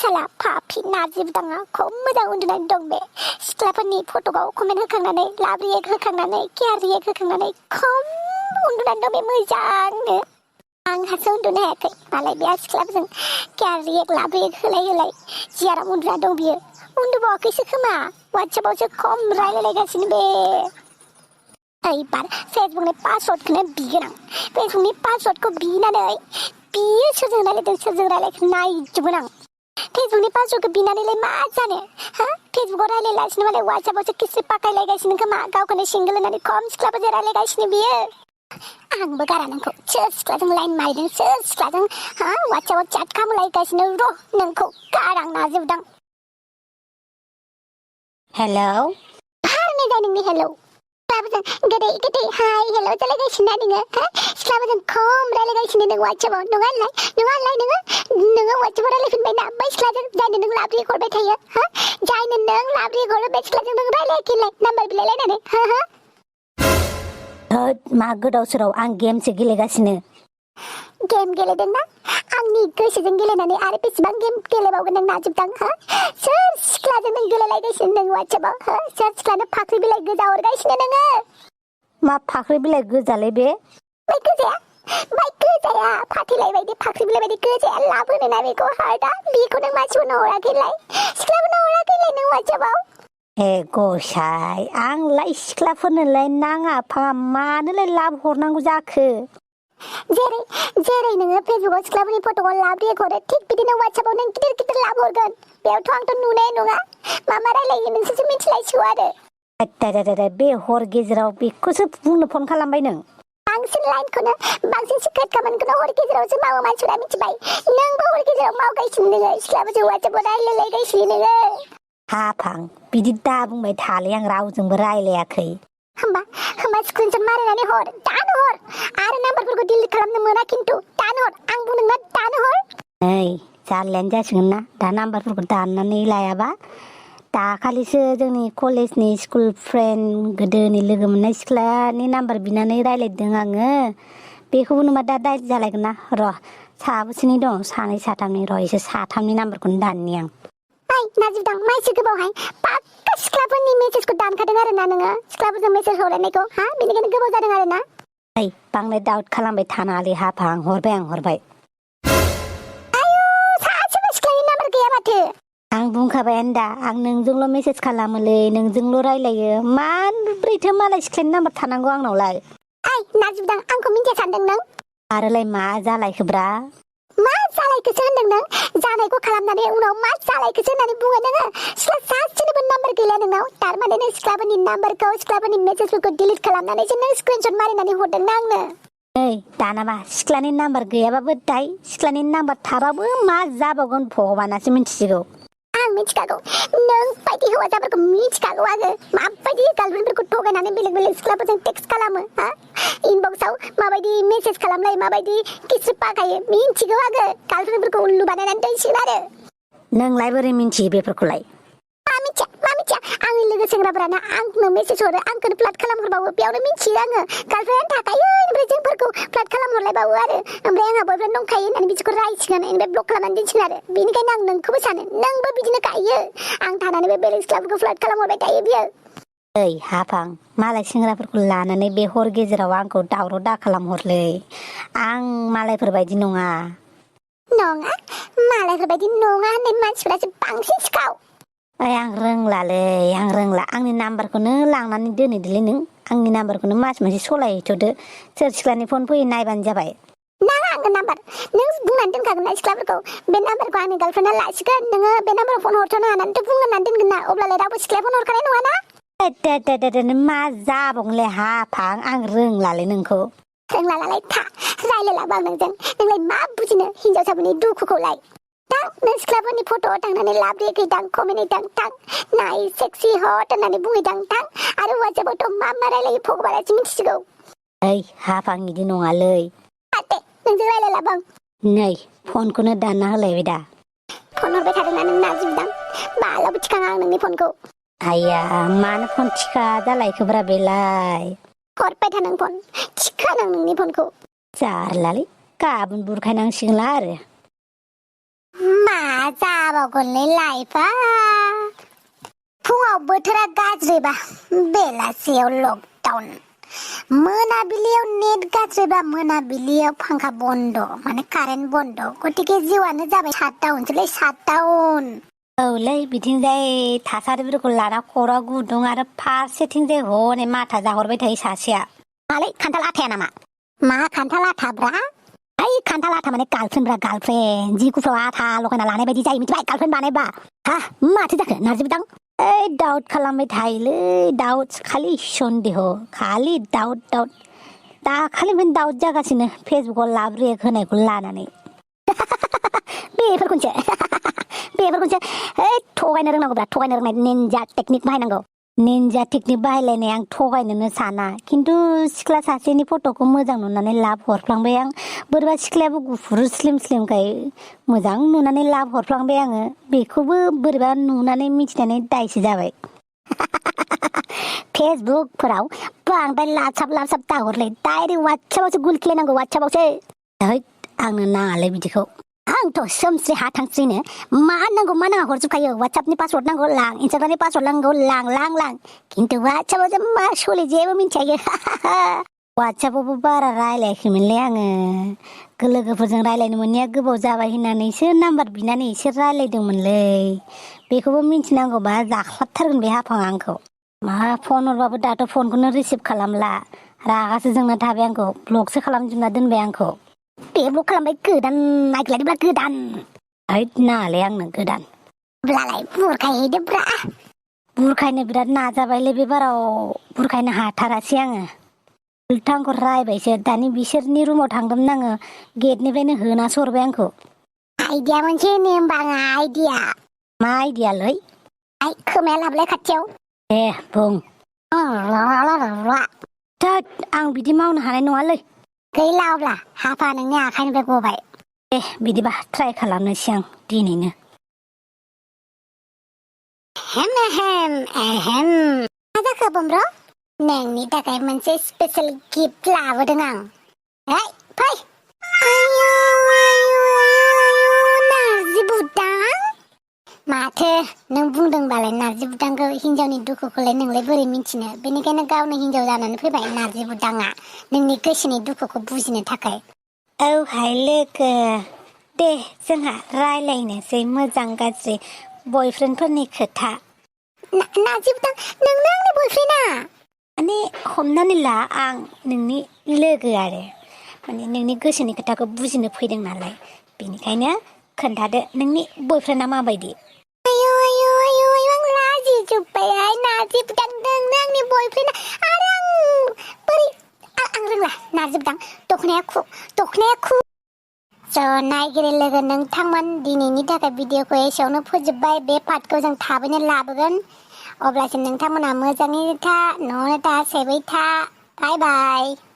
साला पापि नाजिबदाङा खम मोजां उन्दुनानै दं बे सिख्लाफोरनि फट'आव कमेन्ट होखांनानै लाब्रि एक होखांनानै केयारि एक होखांनानै खम उन्दुनानै दं बे मोजांनो आंहासो उन्दुनो हायाखै मालाय बे सिख्लाफोरजों केयारि एक लाब्रि एक होलाय जि आराम उन्दुना दं बियो उन्दुबावाखैसो खोमा वाट्सएपआवसो खम रायलायलायगासिनो बे एबार फेसबुकनि पासवर्डखौनो बिगोन आं फेसबुकनि पासवर्डखौ बिनानै बियो सोरजों रायलायखो नायजोबगोन आं फेसबुकनि पासवर्डखौ बिनानैलाय मा जानो हा फेसबुकआव रायलायलासिनो मालाय वाट्सएपआवसो किसि पाकायलायगासिनो खोमा गावखौनो सिंगोल होननानै खम सिख्लाफोरजों रायलायगासिनो बियो आंबो गारा नोंखौ सोर सिख्लाजों लाइन मारिदों सोर सिख्लाजों हा वाट्सएपआव चेट खालामलायगासिनो र' नोंखौ गारां नाजोबदां हेलौ फारनै जाय नोंनि हेलौ सिख्लाफोरजों गोदै हाय हेलौ जालायगासिनो नोङो हा सिख्लाफोरजों खम रायलायगासिनो नों वाट्सएपआव नङा होनलाय नोङो वाट्सएपआव रायलायफिनबायना बै सिख्लाजों जायनो नों लाब्रि हरबाय थायो हा जायनो नों लाब्रि हरो बे सिख्लाजों नों रायलायाखैलाय नाम्बार बिलायलायनानै हा मा गोदाव सोराव आं गेमसो गेलेगासिनो गेम गेलेदोंना आंनि गोसोजों गेलेनानै आरो बेसेबां गेम गेलेबावगोन नों नाजोबदां हा सोर सिख्लाजों नों गेलेलायगासिनो नों वाट्सएपआव हा सोर सिख्लानो फाख्रि बिलाइ गोजा हरगासिनो नोङो मा फाख्रि बिलाइ गोजालै बे बै गोजाया फाथैलाय बायदि फाख्रि बिलाइ बायदि गोजाया लाबोनोना बेखौ हार्टआ बेखौ नों मानसिफोरनो हराखैलाय सिख्लाफोरनो हराखैलाय नों वाट्सएपआव ए गसाय आंलाय सिख्लाफोरनोलाय नाङा फाङा मानोलाय लाब हरनांगौ जाखो जेरै नोङो फेसबुकआव सिख्लाफोरनि फट'खौ लाब हरो थिग बिदिनो वाट्सएपआव नों गिदिर लाब हरगोन बेयावथ' आंथ' नुनाय नङा मा रायलायो नोंसोरसो मिथिलायसिगौ आरो बे हर गेजेराव बेखौसो बुंनो फन खालामबाय नों बांसिन लाइनखौनो बांसिन सिक्रेट खामानिखौनो हर गेजेरावसो मावो मानसिफोरा मिथिबाय नोंबो हर गेजेराव मावगासिनो नोङो सिख्लाफोरजों वाट्सएपआव रायलायलायगासिनो नोङो हाफां बिदि दा बुंबाय थालै आं रावजोंबो रायलायाखै होमबा स्क्रिनशट मारिनानै हर दानो हर आरो नाम्बारफोरखौ डिलिट खालामनो मोना खिन्थु दानो हर आं बुंदोंना दानो हर नै जारलायानो जासिगोन ना दा नाम्बारफोरखौ दाननानै लायाबा दाखालिसो जोंनि कलेजनि स्कुल फ्रेन्ड गोदोनि लोगो मोननाय सिख्लानि नाम्बार बिनानै रायलायदों आङो बेखौबो नुबा दा दाय जालायगोन ना र' साबोसेनि दं सानै साथामनि र' एसे साथामनि नाम्बारखौनो दाननि आं नाजिबदां माइसो गोबावहाय पाक्का सिख्लाफोरनि मेसेजखौ दानखादों आरो ना नोङो सिख्लाफोरजों मेसेज हरलायनायखौ हा बेनिखायनो गोबाव जादों आरो ना बांद्राय डाउट खालामबाय थानाङालै हाफां हरबाय आयु सासेबो सिख्लानि नाम्बार गैया माथो आं बुंखाबायानो दा आं नोंजोंल' मेसेज खालामोलै नोंजोंल' रायलायो माब्रैथो मालाय सिख्लानि नाम्बार थानांगौ आंनावलाय नाजिबदां आंखौ मिन्थिया सानदों नों आरोलाय मा जालायखोब्रा मा जालायखोसो होनदों नों जानायखौ खालामनानै उनाव मा जालायखोसो होननानै बुङो नोङो सिख्ला सासेनिबो नाम्बार गैला नोंनाव थारमाने नों सिख्लाफोरनि नाम्बारखौ सिख्लाफोरनि मेसेजफोरखौ डिलिट खालामनानैसो नों स्क्रिनशट मारिनानै हरदों ना आंनो नै दानाबा सिख्लानि नाम्बार गैयाबाबो दाय सिख्लानि नाम्बार थाबाबो मा जाबावगोन भगबानासो मिथिसिगौ आं मिथिखागौ नों बायदि हौवासाफोरखौ मिथिखागौ आङो माबायदि गार्लफ्रेन्डफोरखौ थगायनानै बेलेग सिख्लाफोरजों टेक्स्ट खालामो हा इनबक्सआव माबायदि मेसेज खालामलायो माबायदि किसि पाकायो मिथिगौ आङो गार्लफ्रेन्डफोरखौ उल्लु बानायनानै दोनसिगोन आरो नोंलाय बोरै मिथियो बेफोरखौलाय मा मिथिया आंनि लोगो सेंग्राफोरानो आंनो मेसेज हरो आंखौनो फ्लाट खालामहरबावो बेयावनो मिथियो आङो गार्लफ्रेन्ड थाखायो ओमफ्राय जोंफोरखौ फ्लाट खालामहरलायबावो आरो ओमफ्राय आंहा बयफ्रेन्ड दंखायो होननानै बिदिखौ रायसिगोन ओमफ्राय ब्लक खालामनानै दोनसिगोन आरो बेनिखायनो आं नोंखौबो सानो नोंबो बिदिनो गायो आं थानानैबो बेलेग सिख्लाफोरखौ फ्लाट खालामहरबाय थायो बियो ओइ हाफां मालाय सेंग्राफोरखौ लानानै बे हर गेजेराव आंखौ दावराव दा खालामहरलै आं मालायफोरबायदि नङा मालायफोरबायदि नङा होननाय मानसिफोरासो बांसिन सिखाव ओइ आं रोंला आंनि नाम्बारखौनो लांनानै दोनहैदोलै नों आंनि नाम्बारखौनो मास मोनसे सलायहैथ'दो सोर सिख्लानि फन फैयो नायबानो जाबाय नाङा आंनो नाम्बार नों बुंनानै दोनखागोन ना सिख्लाफोरखौ बे नाम्बारखौ आंनि गार्लफ्रेन्डआ लासिगोन नोङो बे नाम्बाराव फन हरथ'नो होननानैथ' बुंनानै दोनगोन ना अब्लालाय रावबो सिख्लाया फन हरखानाय नङा ना मा जाबावगोनलै हाफां आं रोंलालै नोंखौ रोंलालाय था रायलायलाबो आं नोंलाय मा बुजिनो हिनजावसाफोरनि दुखुखौलाय थां नों सिख्लाफोरनि फट'आव थांनानै लाबोहैदां कमेन्टहैदां थां नाय सेक्सि हट होननानै बुंहैदां थां आरो वाट्सएपआवथ' मा रायलायो भगबानासो मिथिसिगौ ओइ हाफां बिदि नङालै दे नोंजों रायलायलाबो आं नै फनखौनो दानना होलायबाय दा फन हरबाय थादोंना नों नाजिबदां मालाबो थिखाङा आं नोंनि फनखौ आइया मानो फन थिखा जालायखोब्रा बेलाय हरबाय था नों फन थिखा नों नोंनि फनखौ जारलालै गाबोन बुरखायनांसिगोनला आरो मा जाबावगोनलै लाइफआ फुङाव बोथोरा गाज्रिबा बेलासियाव लकडाउन मोनाबिलियाव नेट गाज्रिबा मोनाबिलियाव फांखा बन्द माने कारेन्ट बन्द गतिके जिउआनो जाबाय सातडाउनसोलै सातडाउन औलै बिथिंजाय थासारिफोरखौ लाना खरा गुदुं आरो फारसेथिंजाय हनै माथा जाहरबाय थायो सासेया मालै खान्थाल आथाया नामा मा खान्थाल आथाब्रा ओइ खान्थाल आथा माने गार्लफ्रेन्ड जि गुफुराव आथा लगायना लानाय बायदि जायो मिथिबाय गार्लफ्रेन्ड बानायबा हा माथो जाखो नारजिबोदां ओइ डाउट खालामबाय थायोलै डाउट खालि सन्देह खालि डाउट दाखालिनिफ्रायनो डाउट जागासिनो फेसबुकाव लाभ रिएक्ट होनायखौ लानानै बेफोरखौसो थगायनो रोंनांगौब्रा थगायनो रोंनाय निन्जा टेकनिक बाहायनांगौ निन्जा टेकनिक बाहायलायनाय आं थगायनोनो साना खिन्थु सिख्ला सासेनि फट'खौ मोजां नुनानै लाभ हरफ्लांबाय आं बोरैबा सिख्लायाबो गुफुर स्लिमखाय मोजां नुनानै लाभ हरफ्लांबाय आङो बेखौबो बोरैबा नुनानै मिथिनानै दायसो जाबाय फेसबुकफोराव बांद्राय लाबसाब दाहरलै डाइरेक्ट वाट्सएपआवसो गुलखिलायनांगौ वाट्सएपआवसो हैद आंनो नाङालै बिदिखौ आंथ' सोमस्रि हाथांस्रिनो मा नांगौ मा नाङा हरजोबखायो वाट्सएपनि पासवर्ड नांगौ लां इन्सटाग्रामनि पासवर्ड नांगौ लां खिन्थु वाट्सएपआव मा सोलि जेबो मिन्थियायो वाट्सएपआवबो बारा रायलायाखैमोनलै आङो लोगोफोरजों रायलायनो मोनैया गोबाव जाबाय होननानैसो नाम्बार बिनानै एसे रायलायदोंमोनलै बेखौबो मिन्थिनांगौबा जाख्लाबथारगोन बे हाफाङा आंखौ मा फन हरबाबो दाथ' फनखौनो रिसिभ खालामला रागासो जोंना थाबाय आंखौ ब्लकसो खालामजोबना दोनबाय आंखौ बे ब्लक खालामबाय गोदान नागिरलायदोब्रा गोदान हैद नाङालै आंनो गोदान ब्लालाय बुरखायहैदोब्रा बुरखायनो बिराद नाजाबायलै बे बाराव बुरखायनो हाथारासै आङो उल्था आंखौ रायबायसो दानि बिसोरनि रुमाव थांदोंमोन आङो गेटनिफ्रायनो होनासो हरबाय आंखौ आइडिया मोनसे होनो होमबा आंहा आइडिया मा आइडियालै आइ खोमाया लाबलाय खाथियाव दे बुं थोद आं बिदि मावनो हानाय नङालै गैला अब्ला हाफा नोंनि आखाइनिफ्राय गबाय दे बिदिबा ट्राइ खालामनोसै आं दिनैनो मा जाखो बमब्र नोंनि थाखाय मोनसे स्पेशल गिफ्ट लाबोदों आं फै नारजि बुदां माथो नों बुंदोंबालाय नारजि बुदांखौ हिनजावनि दुखुखौलाय नोंलाय बोरै मिन्थिनो बेनिखायनो गावनो हिनजाव जानानै फैबाय नारजि बुदाङा नोंनि गोसोनि दुखुखौ बुजिनो थाखाय औहाय लोगो दे जोंहा रायलायनोसै मोजां गाज्रि बयफ्रेन्डफोरनि खोथा नारजि बुदां नोंनो आंनि बयफ्रेन्डा माने हमनानै ला आं नोंनि लोगो आरो माने नोंनि गोसोनि खोथाखौ बुजिनो फैदों नालाय बेनिखायनो खोन्थादो नोंनि बयफ्रेन्डा माबायदि आं लाजिजोब्बायहाय नारजि बुदां नोंनो आंनि बयफ्रेन्डा आरो आं बोरै आं रोंला नारजि बुदां दखनाया खु ज' नायगिरि लोगो नोंथांमोन दिनैनि थाखाय भिडिअखौ एसेयावनो फोजोबबाय बे पार्टखौ जों थाबैनो लाबोगोन अब्लासिम नोंथांमोना मोजाङै था न'आवनो था सेफै था बाय बाय